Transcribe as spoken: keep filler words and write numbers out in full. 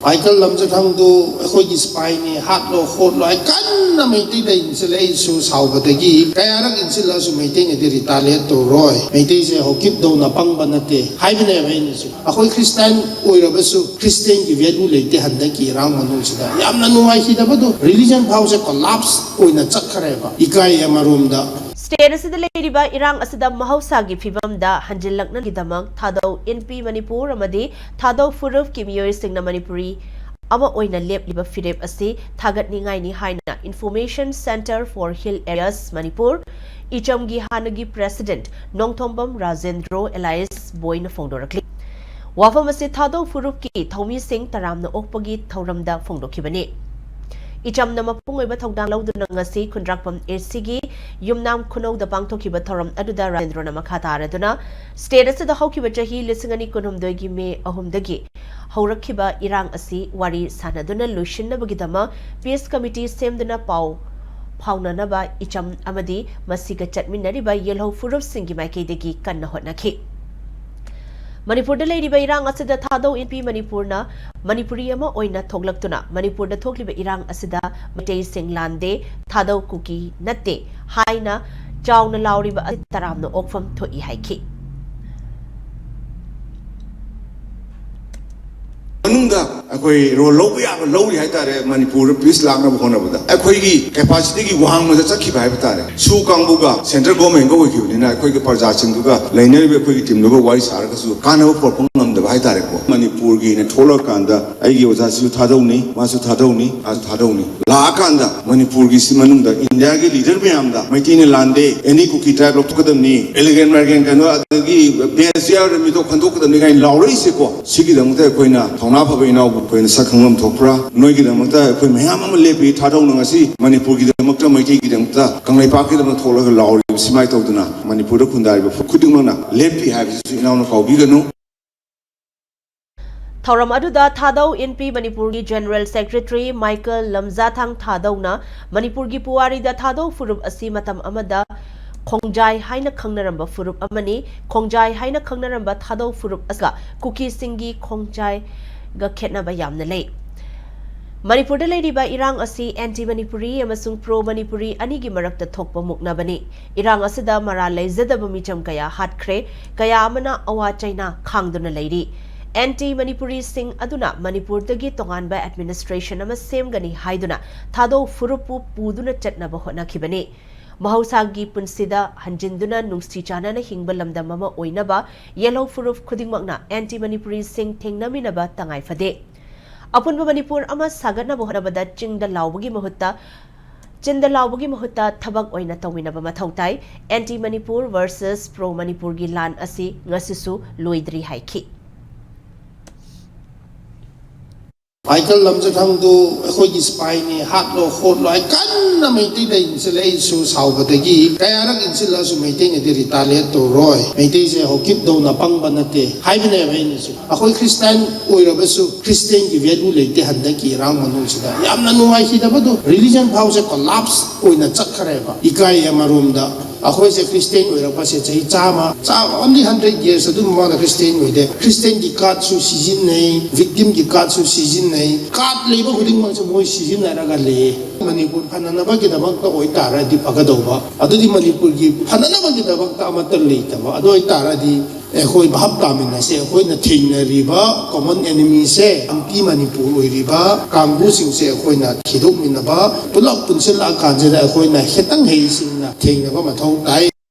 Michael ꯂꯝꯖꯊꯪꯗꯨ ꯑꯩꯈꯣꯏꯒꯤ ꯁꯤꯄꯥꯏꯅꯤ, ꯍꯥꯠꯂꯣ ꯈꯣꯠꯂꯣ ꯍꯥꯏ ꯀꯟꯅ ꯃꯩꯇꯩꯗ ꯏꯟꯁꯤꯜꯂꯦ꯫ ꯑꯩꯁꯨ ꯁꯥꯎꯕꯗꯒꯤ ꯀꯌꯥꯔꯛ ꯏꯟꯁꯤꯜꯂꯛꯑꯁꯨ ꯃꯩꯇꯩꯅꯗꯤ ꯔꯤꯇꯥꯂꯤꯌꯦꯠ ꯇꯧꯔꯣꯏ, ꯃꯩꯇꯩꯁꯦ ꯍꯧꯀꯤꯞꯗꯧꯅ ꯄꯪꯕ ꯅꯠꯇꯦ ꯍꯥꯏꯕꯅꯦꯕ ꯑꯩꯅꯁꯨ꯫ ꯑꯩꯈꯣꯏ ꯈ꯭ꯔꯤꯁꯇꯥꯟ ꯑꯣꯏꯔꯕꯁꯨ ꯈ꯭ꯔꯤꯁꯇꯦꯟꯒꯤ ꯚꯦꯂꯨ ꯂꯩꯇꯦ ꯍꯟꯗꯛꯀꯤ ꯏꯔꯥꯡ ꯃꯅꯨꯡꯁꯤꯗ꯫ ꯌꯥꯝꯅ ꯅꯨꯡꯉꯥꯏꯈꯤꯗꯕꯗꯣ, ꯔꯤꯂꯤꯖꯟ ꯐꯥꯎꯁꯦ ꯀꯣꯂꯥꯞꯁ ꯑꯣꯏꯅ ꯆꯠꯈ꯭ꯔꯦꯕ, ꯏꯀꯥꯏ ꯑꯃꯔꯣꯝꯗ꯫ ꯁ꯭ꯇꯦꯠ ꯑꯁꯤꯗ ꯂꯩꯔꯤꯕ ꯏꯔꯥꯡ ꯑꯁꯤꯗ ꯃꯍꯧꯁꯥꯒꯤ ꯐꯤꯕꯝꯗ ꯍꯟꯖꯤꯜꯂꯛꯅꯕꯒꯤꯗꯃꯛ ꯊꯥꯗꯧ ꯏꯟꯄꯤ ꯃꯅꯤꯄꯨꯔ ꯑꯃꯗꯤ ꯊꯥꯗꯧ ꯐꯨꯔꯨꯞꯀꯤ ꯃꯤꯑꯣꯏꯁꯤꯡꯅ ꯃꯅꯤꯄꯨꯔꯤ ꯑꯃ ꯑꯣꯏꯅ ꯂꯦꯞꯂꯤꯕ ꯐꯤꯔꯦꯞ ꯑꯁꯤ ꯊꯥꯒꯠꯅꯤꯡꯉꯥꯏꯅꯤ ꯍꯥꯏꯅ Information Centre for Hill Areas Manipur, ꯏꯆꯝꯒꯤ ꯍꯥꯟꯅꯒꯤ ꯄ꯭ꯔꯦꯁꯤꯗꯦꯟꯠ ꯅꯣꯡꯊꯣꯝꯕꯝ ꯔꯥꯖꯦꯟꯗ꯭ꯔꯣ ꯑꯦꯂꯥꯏꯁ ꯕꯣꯏꯅ ꯐꯣꯡꯗꯣꯔꯛꯂꯤ꯫ ꯋꯥꯐꯝ ꯑꯁꯤ ꯊꯥꯗꯧ ꯐꯨꯔꯨꯞꯀꯤ ꯊꯧꯃꯤꯁꯤꯡ ꯇꯔꯥꯝꯅ ꯑꯣꯛꯄꯒꯤ ꯊꯧꯔꯝꯗ ꯐꯣꯡꯗꯣꯛꯈꯤꯕꯅꯤ꯫ ꯏꯆꯝꯅ ꯃꯄꯨꯡ ꯑꯣꯏꯕ ꯊꯧꯗꯥꯡ ꯂꯧꯗꯨꯅ ꯉꯁꯤ ꯈꯨꯟꯗ꯭ꯔꯥꯛꯄꯝ ꯑꯦꯁꯤꯒꯤ ꯌꯨꯝꯅꯥꯝ ꯈꯨꯅꯧꯗ ꯄꯥꯡꯊꯣꯛꯈꯤꯕ ꯊꯧꯔꯝ ꯑꯗꯨꯗ ꯔꯥꯖꯦꯟꯗ꯭ꯔꯣꯅ ꯃꯈꯥ ꯇꯥꯔꯗꯨꯅ, ꯁ꯭ꯇꯦꯠ ꯑꯁꯤꯗ ꯍꯧꯈꯤꯕ ꯆꯍꯤ ꯂꯤꯁꯤꯡ ꯑꯅꯤ ꯀꯨꯟꯍꯨꯝꯗꯣꯏꯒꯤ ꯃꯦ ꯑꯍꯨꯝꯗꯒꯤ ꯍꯧꯔꯛꯈꯤꯕ ꯏꯔꯥꯡ ꯑꯁꯤ ꯋꯥꯔꯤ ꯁꯥꯅꯗꯨꯅ ꯂꯣꯏꯁꯤꯟꯅꯕꯒꯤꯗꯃꯛ ꯄꯤꯁ ꯀꯃꯤꯇꯤ ꯁꯦꯝꯗꯨꯅ ꯄꯥꯎ ꯐꯥꯎꯅꯅꯕ ꯏꯆꯝ ꯑꯃꯗꯤ ꯃꯁꯤꯒ ꯆꯠꯃꯤꯟꯅꯔꯤꯕ ꯌꯦꯜꯍꯧ ꯐꯨꯔꯨꯞꯁꯤꯡꯒꯤ ꯃꯥꯏꯀꯩꯗꯒꯤ ꯀꯟꯅ ꯍꯣꯠꯅꯈꯤ꯫ ꯃꯅꯤꯄꯨꯔꯗ ꯂꯩꯔꯤꯕ ꯏꯔꯥꯡ ꯑꯁꯤꯗ ꯊꯥꯗꯧ ꯏꯟꯄꯤ ꯃꯅꯤꯄꯨꯔꯅ ꯃꯅꯤꯄꯨꯔꯤ ꯑꯃ ꯑꯣꯏꯅ ꯊꯣꯛꯂꯛꯇꯨꯅ ꯃꯅꯤꯄꯨꯔꯗ ꯊꯣꯛꯂꯤꯕ ꯏꯔꯥꯡ ꯑꯁꯤꯗ ꯃꯩꯇꯩꯁꯤꯡ ꯂꯥꯟꯗꯦ, ꯊꯥꯗꯧ ꯀꯨꯀꯤ ꯅꯠꯇꯦ ꯍꯥꯏꯅ ꯆꯥꯎꯅ ꯂꯥꯎꯔꯤꯕ ꯑꯁꯤ ꯇꯔꯥꯝꯅ ꯑꯣꯛꯐꯝ ꯊꯣꯛꯏ ꯍꯥꯏꯈꯤ꯫ ꯃꯅꯨꯡꯗ ꯑꯩꯈꯣꯏ ꯔꯣꯜ ꯂꯧꯕ ꯌꯥꯕ ꯂꯧꯔꯤ ꯍꯥꯏꯇꯥꯔꯦ꯫ ꯃꯅꯤꯄꯨꯔꯗ ꯄꯤꯁ ꯂꯥꯛꯅꯕ ꯍꯣꯠꯅꯕꯗ ꯑꯩꯈꯣꯏꯒꯤ ꯀꯦꯄꯥꯁꯤꯇꯤꯒꯤ ꯋꯥꯡꯃꯗ ꯆꯠꯈꯤꯕ ꯍꯥꯏꯕ ꯇꯥꯔꯦ꯫ ꯁꯨ ꯀꯥꯡꯕꯨꯒ ꯁꯦꯟꯇ꯭ꯔꯦꯜ ꯒꯣꯔꯃꯦꯟꯒ ꯑꯣꯏꯈꯤꯕꯅꯤꯅ ꯑꯩꯈꯣꯏꯒꯤ ꯄ꯭ꯔꯖꯥꯁꯤꯡꯗꯨꯒ ꯂꯩꯅꯔꯤꯕ ꯑꯩꯈꯣꯏꯒꯤ ꯇꯤꯝꯗꯨꯒ ꯋꯥꯔꯤ ꯁꯥꯔꯒꯁꯨ ꯀꯥꯟꯅꯕ ꯄꯨꯔꯛꯄ ꯉꯝꯗꯕ ꯍꯥꯏꯇꯥꯔꯦꯀꯣ꯫ ꯃꯅꯤꯄꯨꯔꯒꯤꯅ ꯊꯣꯛꯂꯛꯑꯀꯥꯟꯗ ꯑꯩꯒꯤ ꯑꯣꯖꯥꯁꯤꯁꯨ ꯊꯥꯗꯧꯅꯤ, ꯃꯥꯁꯨ ꯊꯥꯗꯧꯅꯤ, ꯃꯥꯁꯨ ꯊꯥꯗꯧꯅꯤ꯫ ꯂꯥꯛꯑꯀꯥꯟꯗ ꯃꯅꯤꯄꯨꯔꯒꯤꯁꯤ ꯃꯅꯨꯡꯗ ꯏꯟꯗꯤꯌꯥꯒꯤ ꯂꯤꯗꯔ ꯃꯌꯥꯝꯗ ꯃꯩꯇꯩꯅ ꯂꯥꯟꯗꯦ, ꯑꯦꯅꯤ ꯀꯨꯀꯤ ꯇ꯭ꯔꯥꯏꯕ ꯂꯧꯊꯣꯛꯀꯗꯕꯅꯤ, ꯑꯦꯂꯤꯒꯦꯟ ꯃꯥꯔꯒꯦꯟ ꯀꯩꯅꯣ ꯑꯗꯒꯤ ꯕꯦꯟꯁ ꯌꯥꯎꯔ ꯃꯤꯗꯣ ꯈꯟꯗꯣꯛꯀꯗꯕꯅꯤ ꯀꯥꯏꯅ ꯂꯥꯎꯔꯛꯏꯁꯦꯀꯣ꯫ ꯁꯤꯒꯤꯗꯃꯛꯇ ꯑꯩꯈꯣꯏꯅ ꯊꯧꯅꯥ ꯐꯕ ꯏꯅꯥꯎꯕꯨ ꯑꯩꯈꯣꯏꯅ ꯁꯛ ꯈꯪꯐꯝ ꯊꯣꯛꯄ꯭ꯔꯥ? ꯅꯣꯏꯒꯤꯗꯃꯛꯇ ꯑꯩꯈꯣꯏ ꯃꯌꯥꯝ ꯑꯃ ꯂꯦꯞꯄꯤ꯫ ꯊꯥꯗꯧꯅ ꯉꯁꯤ ꯃꯅꯤꯄꯨꯔꯒꯤꯗꯃꯛꯇ, ꯃꯩꯇꯩꯒꯤꯗꯃꯛꯇ, ꯀꯪꯂꯩꯄꯥꯛꯀꯤꯗꯃꯛꯇ ꯊꯣꯛꯂꯒ ꯂꯥꯎꯔꯤꯕ ꯁꯤꯃꯥꯏ ꯇꯧꯗꯅ ꯃꯅꯤꯄꯨꯔꯗ ꯈꯨꯟꯗꯥꯔꯤꯕ ꯈꯨꯗꯤꯡꯃꯛꯅ ꯂꯦꯞꯄꯤ ꯍꯥꯏꯕꯁꯤꯁꯨ ꯏꯅꯥꯎꯅ ꯀꯥꯎꯕꯤꯒꯅꯨ꯫ ꯊꯧꯔꯝ ꯑꯗꯨꯗ ꯊꯥꯗꯧ ꯏꯟꯄꯤ ꯃꯅꯤꯄꯨꯔꯒꯤ ꯖꯦꯅꯔꯦꯜ ꯁꯦꯀ꯭ꯔꯦꯇꯔꯤ ꯃꯥꯏꯀꯦꯜ ꯂꯝꯖꯥꯊꯥꯡ ꯊꯥꯗꯧꯅ ꯃꯅꯤꯄꯨꯔꯒꯤ ꯄꯨꯋꯥꯔꯤꯗ ꯊꯥꯗꯧ ꯐꯨꯔꯨꯞ ꯑꯁꯤ ꯃꯇꯝ ꯑꯃꯗ ꯈꯣꯡꯖꯥꯏ ꯍꯥꯏꯅ ꯈꯪꯅꯔꯝꯕ ꯐꯨꯔꯨꯞ ꯑꯃꯅꯤ꯫ ꯈꯣꯡꯖꯥꯏ ꯍꯥꯏꯅ ꯈꯪꯅꯔꯝꯕ ꯊꯥꯗꯧ ꯐꯨꯔꯨꯞ ꯑꯁꯤꯒ ꯀꯨꯀꯤꯁꯤꯡꯒꯤ ꯈꯣꯡꯖꯥꯏ ꯒ ꯈꯦꯠꯅꯕ ꯌꯥꯝꯅ ꯂꯩ꯫ ꯃꯅꯤꯄꯨꯔꯗ ꯂꯩꯔꯤꯕ ꯏꯔꯥꯡ ꯑꯁꯤ ꯑꯦꯟꯇꯤ ꯃꯅꯤꯄꯨꯔꯤ ꯑꯃꯁꯨꯡ ꯄ꯭ꯔꯣ ꯃꯅꯤꯄꯨꯔꯤ ꯑꯅꯤꯒꯤ ꯃꯔꯛꯇ ꯊꯣꯛꯄ ꯃꯨꯛꯅꯕꯅꯤ꯫ ꯏꯔꯥꯡ ꯑꯁꯤꯗ ꯃꯔꯥꯜ ꯂꯩꯖꯗꯕ ꯃꯤꯆꯝ ꯀꯌꯥ ꯍꯥꯠꯈ꯭ꯔꯦ, ꯀꯌꯥ ꯑꯃꯅ ꯑꯋꯥ ꯆꯩꯅꯥ ꯈꯥꯡꯗꯨꯅ ꯂꯩꯔꯤ꯫ ꯑꯦꯟꯇꯤ ꯃꯅꯤꯄꯨꯔꯤꯁꯤꯡ ꯑꯗꯨꯅ ꯃꯅꯤꯄꯨꯔꯗꯒꯤ ꯇꯣꯉꯥꯟꯕ ꯑꯦꯗꯃꯤꯅꯤꯁꯇ꯭ꯔꯦꯁꯟ ꯑꯃ ꯁꯦꯝꯒꯅꯤ ꯍꯥꯏꯗꯨꯅ ꯊꯥꯗꯣꯛ ꯐꯨꯔꯨꯞꯄꯨ ꯄꯨꯗꯨꯅ ꯆꯠꯅꯕ ꯍꯣꯠꯅꯈꯤꯕꯅꯤ꯫ ꯃꯍꯧꯁꯥꯒꯤ ꯄꯨꯟꯁꯤꯗ ꯍꯟꯖꯤꯟꯗꯨꯅ ꯅꯨꯡꯁꯤ ꯆꯥꯟꯅꯅ ꯍꯤꯡꯕ ꯂꯝꯗꯝ ꯑꯃ ꯑꯣꯏꯅꯕ ꯌꯦꯜꯍꯧ ꯐꯨꯔꯨꯞ ꯈꯨꯗꯤꯡꯃꯛꯅ ꯑꯦꯟꯇꯤ ꯃꯅꯤꯄꯨꯔꯤꯁꯤꯡ ꯊꯦꯡꯅꯃꯤꯟꯅꯕ ꯇꯉꯥꯏ ꯐꯗꯦ꯫ ꯑꯄꯨꯟꯕ ꯃꯅꯤꯄꯨꯔ ꯑꯃ ꯁꯥꯒꯠꯅꯕ ꯍꯣꯠꯅꯕꯗ ꯆꯤꯡꯗ ꯂꯥꯎꯕꯒꯤ ꯃꯍꯨꯠꯇ, ꯆꯤꯟꯗ ꯂꯥꯎꯕꯒꯤ ꯃꯍꯨꯠꯇ ꯊꯕꯛ ꯑꯣꯏꯅ ꯇꯧꯃꯤꯟꯅꯕ ꯃꯊꯧ ꯇꯥꯏ꯫ ꯑꯦꯟꯇꯤ ꯃꯅꯤꯄꯨꯔ ꯚꯔꯁꯦꯁ ꯄ꯭ꯔꯣ ꯃꯅꯤꯄꯨꯔꯒꯤ ꯂꯥꯟ ꯑꯁꯤ ꯉꯁꯤꯁꯨ ꯂꯣꯏꯗ꯭ꯔꯤ ꯍꯥꯏꯈꯤ꯫ ꯃꯥꯏꯀꯦꯜ ꯂꯝꯖꯊꯥꯡꯗꯨ ꯑꯩꯈꯣꯏꯒꯤ ꯁꯤꯄꯥꯏꯅꯤ, ꯍꯥꯠꯂꯣ ꯈꯣꯠꯂꯣ ꯍꯥꯏ ꯀꯟꯅ ꯃꯩꯇꯩꯗ ꯏꯟꯁꯤꯜꯂꯦ꯫ ꯑꯩꯁꯨ ꯁꯥꯎꯕꯗꯒꯤ ꯀꯌꯥꯔꯛ ꯏꯟꯁꯤꯜꯂꯛꯑꯁꯨ ꯃꯩꯇꯩꯅꯗꯤ ꯔꯤꯇꯥꯂꯤꯌꯦꯠ ꯇꯧꯔꯣꯏ, ꯃꯩꯇꯩꯁꯦ ꯍꯧꯀꯤꯞꯗꯧꯅ ꯄꯪꯕ ꯅꯠꯇꯦ ꯍꯥꯏꯕꯅꯦꯕ ꯑꯩꯅꯁꯨ꯫ ꯑꯩꯈꯣꯏ ꯈ꯭ꯔꯤꯁꯇꯥꯟ ꯑꯣꯏꯔꯕꯁꯨ ꯈ꯭ꯔꯤꯁꯇꯦꯟꯒꯤ ꯚꯦꯂꯨ ꯂꯩꯇꯦ ꯍꯟꯗꯛꯀꯤ ꯏꯔꯥꯡ ꯃꯅꯨꯡꯁꯤꯗ꯫ ꯌꯥꯝꯅ ꯅꯨꯡꯉꯥꯏꯈꯤꯗꯕꯗꯣ, ꯔꯤꯂꯤꯖꯟ ꯐꯥꯎꯁꯦ ꯀꯣꯂꯥꯞꯁ ꯑꯣꯏꯅ ꯆꯠꯈ꯭ꯔꯦꯕ꯫ ꯏꯀꯥꯏ ꯑꯃꯔꯣꯝꯗ꯫ ꯑꯩꯈꯣꯏꯁꯦ ꯈ꯭ꯔꯤꯁꯇꯦꯟ ꯑꯣꯏꯔꯛꯄꯁꯦ ꯆꯍꯤ ꯆꯥꯝꯃ, ꯆꯥꯝꯃ, only hundred years ꯑꯗꯨ ꯃꯃꯥꯡꯗ ꯈ꯭ꯔꯤꯁꯇꯦꯟ ꯑꯣꯏꯗꯦ꯫ ꯈ꯭ꯔꯤꯁꯇꯦꯟꯒꯤ ꯀꯥꯔꯗꯁꯨ ꯁꯤꯖꯤꯟꯅꯩ, ꯚꯤꯛꯇꯤꯝꯒꯤ ꯀꯥꯔꯗꯁꯨ ꯁꯤꯖꯤꯟꯅꯩ, ꯀꯥꯔꯗ ꯂꯩꯕ ꯈꯨꯗꯤꯡꯃꯛꯁꯦ ꯃꯣꯏ ꯁꯤꯖꯤꯟꯅꯔꯒ ꯂꯩꯌꯦ꯫ ꯃꯅꯤꯄꯨꯔ ꯐꯅꯅꯕꯒꯤꯗꯃꯛꯇ ꯑꯣꯏꯇꯥꯔꯗꯤ ꯐꯒꯗꯧꯕ, ꯑꯗꯨꯗꯤ ꯃꯅꯤꯄꯨꯔꯒꯤ ꯐꯅꯅꯕꯒꯤꯗꯃꯛꯇ ꯑꯃꯠꯇ ꯂꯩꯇꯕ꯫ ꯑꯗꯨ ꯑꯣꯏꯇꯥꯔꯗꯤ ꯑꯩꯈꯣꯏ ꯚꯥꯞ ꯇꯥꯃꯤꯟꯅꯁꯦ, ꯑꯩꯈꯣꯏꯅ ꯊꯦꯡꯅꯔꯤꯕ ꯀꯣꯃꯟ ꯑꯦꯅꯤꯃꯤꯁꯦ ꯑꯦꯟꯇꯤ ꯃꯅꯤꯄꯨꯔ ꯑꯣꯏꯔꯤꯕ ꯀꯥꯡꯕꯨꯁꯤꯡꯁꯦ ꯑꯩꯈꯣꯏꯅ ꯊꯤꯗꯣꯛꯃꯤꯟꯅꯕ, ꯄꯨꯂꯞ ꯄꯨꯟꯁꯤꯜꯂꯛꯑꯀꯥꯟꯁꯤꯗ ꯑꯩꯈꯣꯏꯅ ꯈꯤꯇꯪ ꯍꯩꯁꯤꯡꯅ ꯊꯦꯡꯅꯕ ꯃꯊꯧ ꯇꯥꯏ꯫